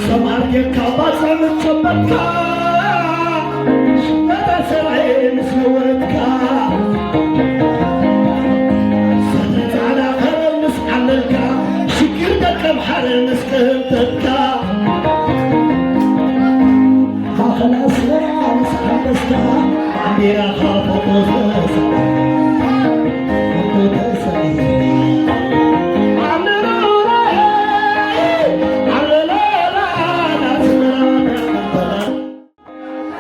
ሰማር ጌርካ ባጽዕ ምስ ጨበጥካ፣ ሽመታ ሰብዐ ምስ ነወትካ፣ ሰተ ጻዕዳ ከረን ምስ ዓለልካ፣ ሽግር ደቀምሓረ ምስ ቅንጠጥካ፣ ማእኸል ኣስመራ ምስ ሓፈስካ፣ ባንዴራኻ ፎቶ ተሳኢሉ፣ ፎቶ ተሳኢሉ።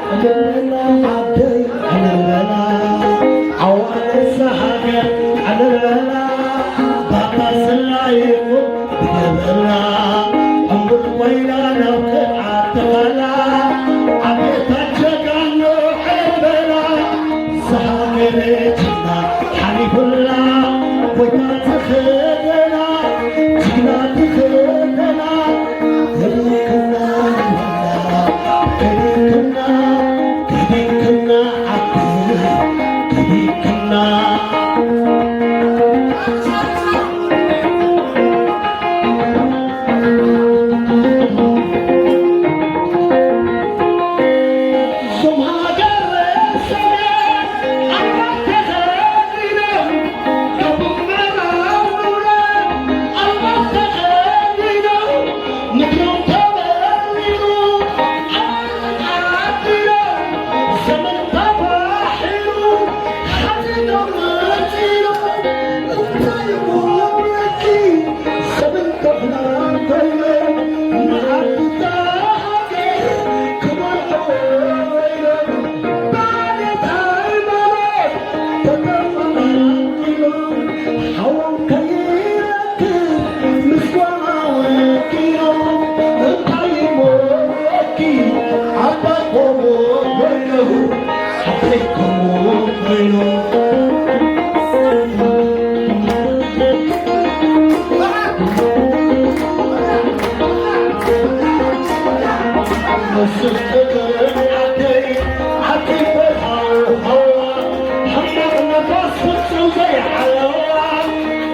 ዕልል በላ ዓደይ፣ ዕልል በላ ዓዋልድ እዛ ሃገር፣ ዕልል በላ ባባ ስላ ይኹን ብገበላ፣ ዕንቡር ኮይና ናብ ከርዓት ተኸላ፣ ዓሌታት ጀጋኑ ዕልል በላ። እዛ ሃገር ጅግና ሓሊፉላ፣ ጎይታ ዝኽደና፣ ጅግና ዝኽደና፣ ከዲንክና፣ ከዲንክና፣ ከዲንክና ዓዲ፣ ከዲንክና።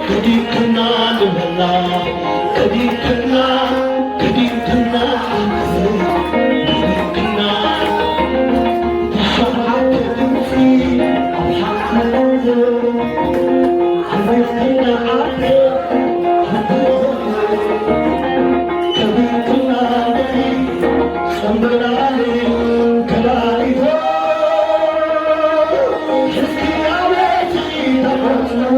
ከዲንክና ንበላ፣ ከዲንክና፣ ከዲንክና፣ ከዲንክና። ብሸውዓተ ድምፂ ኣብ ሓንቲ ዓዲ፣ ከዲንክና ዓዲ፣ ከዲንክና ዓዲ፣ ጽምብላሊዕ ከላሊቶ፣ ሕዝቢ ኣቤት ተፈጽመ።